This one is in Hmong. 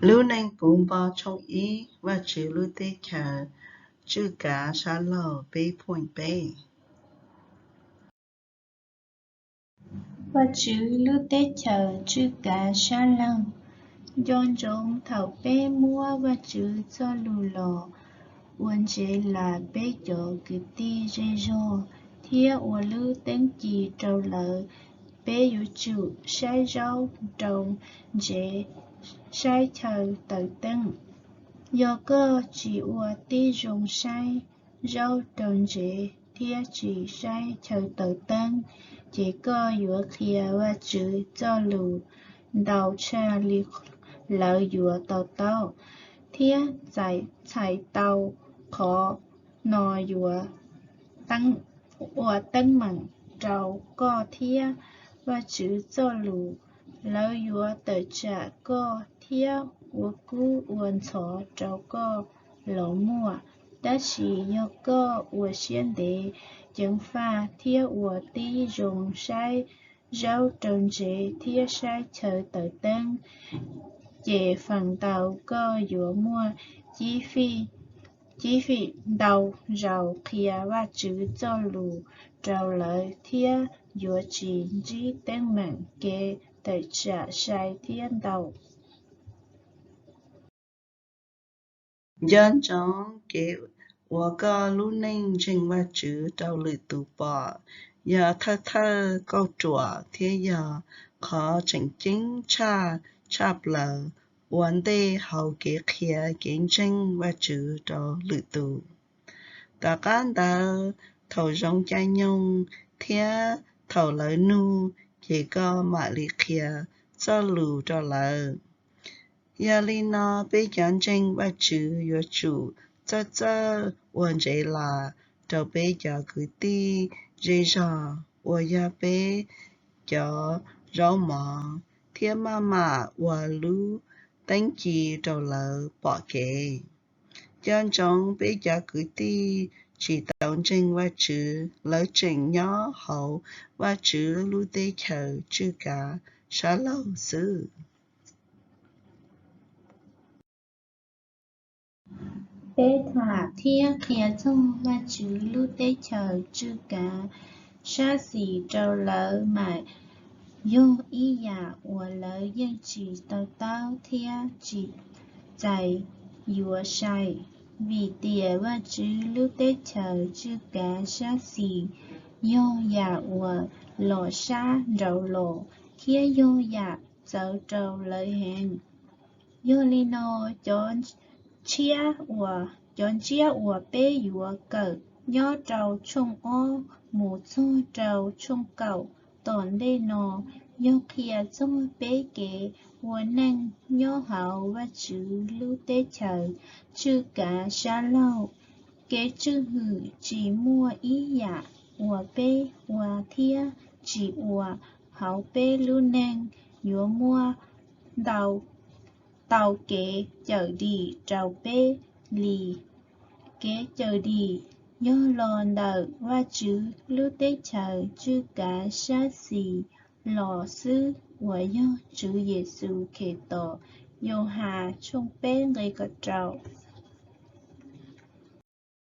Lub neej puv npo tshooj ib, Vajtswv lub teb chaws tswj kav sab laug peb point peb. Vajtswv lub teb chaws tswj kav sab laug. Nco ntsoov thaum peb muab Vajtswv txoj lus los ua ntsev las peb cov kwv tij zej zog thiab ua lub teeb ci rau lawv, peb yuav tsum saib zaub rau ntsev, saib chaw taws teeb. Yog koj tsis ua tib zoo saib zaub rau ntsev thiab tsis saib chaw taws teeb, ces koj yuav qhia Vajtswv txoj lus ntau tshaj li lawv yuav to taub, thiab txhais tau qhov no yuav ua teeb meem rau koj thiab Vajtswv txoj lus. Lawv yuav tawm tsam koj thiab ua kub ua ntxhov rau koj los muaj. Tab sis yog koj ua siab ntev, ceev faj thiab ua tib zoo saib zaub rau ntsev thiab saib chaw taws teeb, ces feem ntau koj yuav muaj cib fim ntau zaus qhia Vajtswv txoj lus rau lawv thiab yuav tsis ntsib teeb meem kev tawm tsam sai thiab ntau. Nco ntsoov kev ua koj lub neej ntseeg Vajtswv rau lwm tus pom yog thawj thawj kauj ruam thiab yog qhov tseem ceeb tshaj tshaj plaws ua ntej hauv kev qhia kev ntseeg Vajtswv rau lwm tus. Tom qab ntawd, thaum zoo caij nyoog thiab thaum lawv nug, ces koj mam li qhia txoj lus rau lawv. Yog li no peb cov ntseeg Vajtswv yuav tsum txawj txawj ua ntsev las rau peb cov kwv tij zej zog uas yog peb cov zaub mov thiab maj mam ua lub teeb ci rau lawv pom kev. Nco ntsoov peb cov kwv tij tsis tau ntseeg Vajtswv, lawv tseem nyob hauv Vajtswv lub teb chaws tswj kav sab laug xwb. Peb tham thiab qhia txog Vajtswv lub teb chaws tswj kav sab xis rau lawv mas yog ib yam uas lawv yeej tsis to taub thiab tsis txais yuav sai, vim tias Vajtswv lub teb chaws tswj kav sab xis yog yam uas los sab nraud los thiab yog yam txawv rau lawv heev. Yog li no, cov ntsiab uas peb yuav kawm nyob rau tshooj ob mus txog rau tshooj kaum tom ntej no yog qhia txog peb kev ua neej nyob hauv Vajtswv lub teb chaws tswj kav sab laug. Kev tswj hwm tsis muaj ib yam uas peb ua thiab tsis ua hauv peb lub neej yuav muab tau kev cawm dim rau peb li. Kev cawm dim yog los ntawm Vajtswv lub teb chaws tswj kav sab xis los xwb uas yog Tswv Yexus Khetos. Yauhas tshooj peb nqe kaum rau.